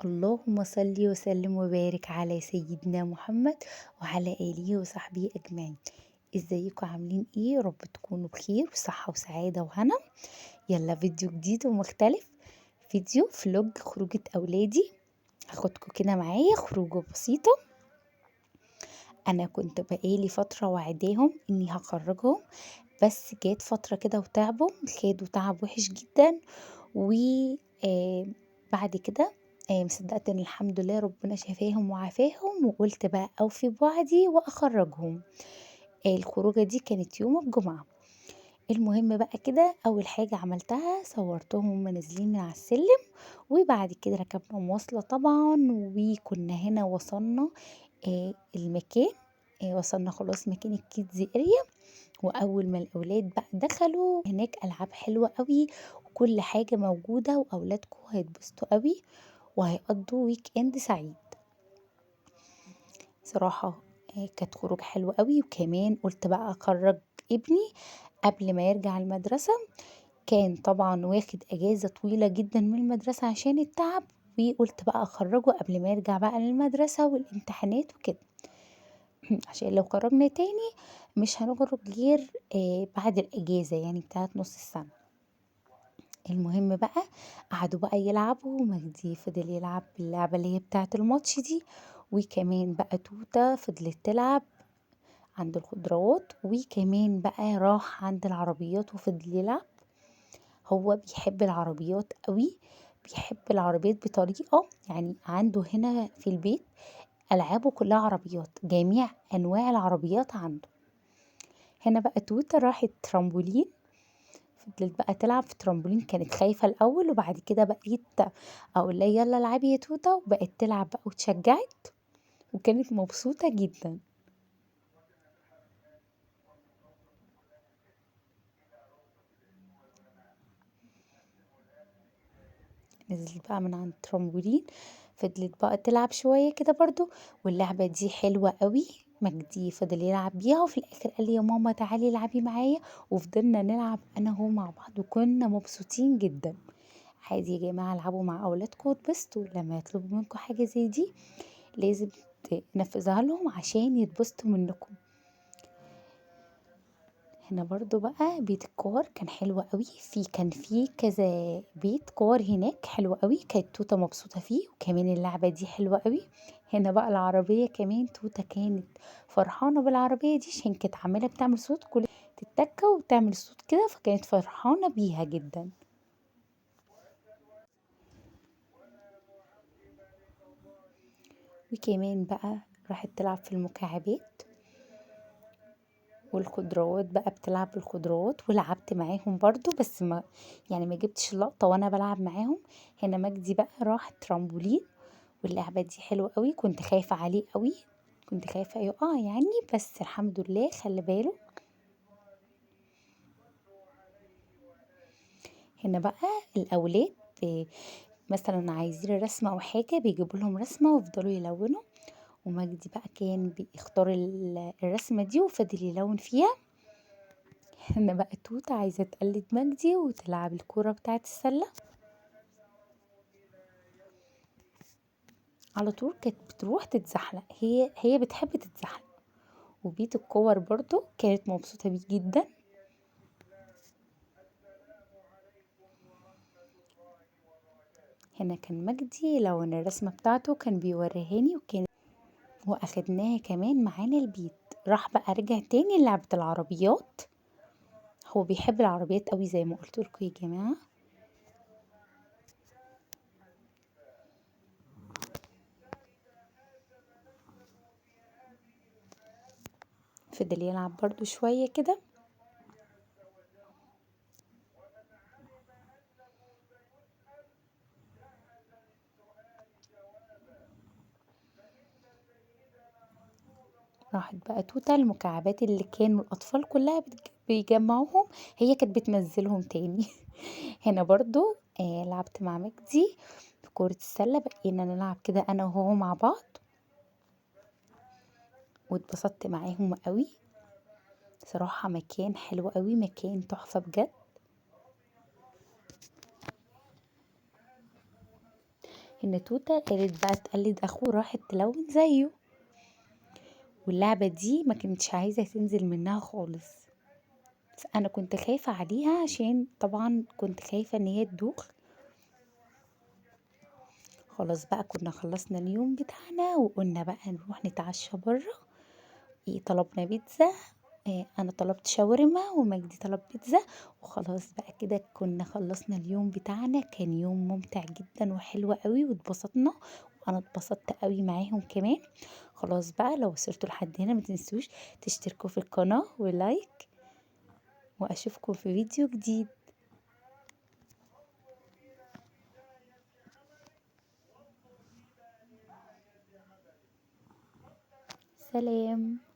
اللهم صل وسلم وبارك على سيدنا محمد وعلى آله وصحبه أجمعين. ازيكم عاملين ايه؟ رب تكونوا بخير وصحة وسعادة وهنا. يلا فيديو جديد ومختلف، فيديو فلوج خروجة أولادي. هاخدكم كده معايا خروجة بسيطة. أنا كنت بقالي فترة وعداهم إني هخرجهم، بس جات فترة كده وتعبوا، خدوا تعب وحش جدا، وبعد كده مصدقت ان الحمد لله ربنا شفاهم وعافاهم، وقلت بقى اوفي بوعدي واخرجهم. الخروجه دي كانت يوم الجمعة. المهم بقى كده اول حاجة عملتها صورتهم وهم نازلين من على السلم، وبعد كده ركبنا مواصلة طبعا، وكنا هنا وصلنا المكان، وصلنا خلاص مكان ال kids area. واول ما الاولاد بقى دخلوا هناك العاب حلوة قوي وكل حاجة موجودة، واولادكم هيتبسطوا قوي وهيقضوا weekend سعيد. صراحة كانت خروج حلوة قوي. وكمان قلت بقى اخرج ابني قبل ما يرجع المدرسة، كان طبعا واخد اجازه طويلة جدا من المدرسة عشان التعب، وقلت بقى اخرجه قبل ما يرجع بقى للمدرسة والامتحانات وكده، عشان لو خرجنا تاني مش هنخرج غير بعد الاجازة يعني بتاعت نص السنة. المهم بقى قعدوا بقى يلعبوا، ومجدي فضل يلعب اللعبة اللي هي بتاعه الماتش دي، وكمان بقى توته فضلت تلعب عند الخضروات، وكمان بقى راح عند العربيات وفضل يلعب. هو بيحب العربيات قوي، بيحب العربيات بطريقة يعني، عنده هنا في البيت ألعابه كلها عربيات، جميع أنواع العربيات عنده. هنا بقى توته راحت ترامبولين، فضلت بقى تلعب في ترامبولين، كانت خايفة الأول، وبعد كده بقيت أقول لها يلا العبي يا توته، وبقت تلعب بقى وتشجعت وكانت مبسوطة جدا. نزلت بقى من عند الترامبولين، فضلت بقى تلعب شوية كده برضو، واللعبة دي حلوة قوي، مجدي فضل يلعب بيها، وفي الآخر قال لي يا ماما تعالي العبي معايا، وفضلنا نلعب أنا وهو مع بعض وكنا مبسوطين جدا. عادي يا جماعة، العبوا مع أولادكم واتبسطوا، لما يطلبوا منكم حاجة زي دي لازم تنفذها لهم عشان يتبسطوا منكم. هنا برضو بقى بيت الكور كان حلو قوي، كان في كذا بيت كور هناك حلو قوي، كانت توته مبسوطة فيه، وكمان اللعبة دي حلوة قوي. هنا بقى العربية كمان توته كانت فرحانة بالعربية دي عشان كانت عماله بتعمل صوت، كل تتكه وبتعمل صوت كده، فكانت فرحانة بيها جدا. وكمان بقى راحت تلعب في المكعبات والخضروات، بقى بتلعب بالخضروات، ولعبت معاهم برضو، بس ما يعني ما جبتش اللقطة وانا بلعب معاهم. هنا مجدي بقى راح ترامبولين، واللعبة دي حلوة قوي، كنت خايفة عليه قوي، كنت خايفة يقع يعني، بس الحمد لله خلي باله. هنا بقى الأولاد مثلا عايزين رسمة أو حاجة بيجيبوا لهم رسمة ويفضلوا يلونوا، ومجدي بقى كان بيختار الرسمة دي وفضل يلون فيها. هنا بقى توتة عايزة تقلد مجدي وتلعب الكورة بتاعة السلة، على طول كانت بتروح تتزحلق، هي بتحب تتزحلق. وبيت الكور برضو كانت مبسوطة بيه جدا. هنا كان مجدي لون الرسمة بتاعته كان بيوريهاني، واخدناها كمان معانا البيت. راح بقى رجع تاني لعبة العربيات، هو بيحب العربيات قوي زي ما قلت لكم يا جماعة. فضل يلعب برضو شوية كده. راحت بقى توتة المكعبات اللي كانوا الأطفال كلها بيجمعوهم، هي كانت بتنزلهم تاني. هنا برضو لعبت مع مجدي في كرة السلة، بقينا نلعب كده أنا وهو مع بعض، واتبسطت معاهم قوي. صراحة مكان حلو قوي، مكان تحفة بجد. ان توتة قالت بقى تقلد اخوه، راحت تلون زيه، واللعبة دي ما كانتش عايزة تنزل منها خالص. بس انا كنت خايفة عليها عشان طبعا كنت خايفة ان هي تدوخ. خلاص بقى كنا خلصنا اليوم بتاعنا، وقلنا بقى نروح نتعشى بره. طلبنا بيتزا، انا طلبت شاورما ومجدي طلب بيتزا، وخلاص بقى كده كنا خلصنا اليوم بتاعنا. كان يوم ممتع جدا وحلو قوي، واتبسطنا، وانا اتبسطت قوي معاهم كمان. خلاص بقى لو وصلتوا لحد هنا ما تنسوش تشتركوا في القناة ولايك، واشوفكم في فيديو جديد. سلام.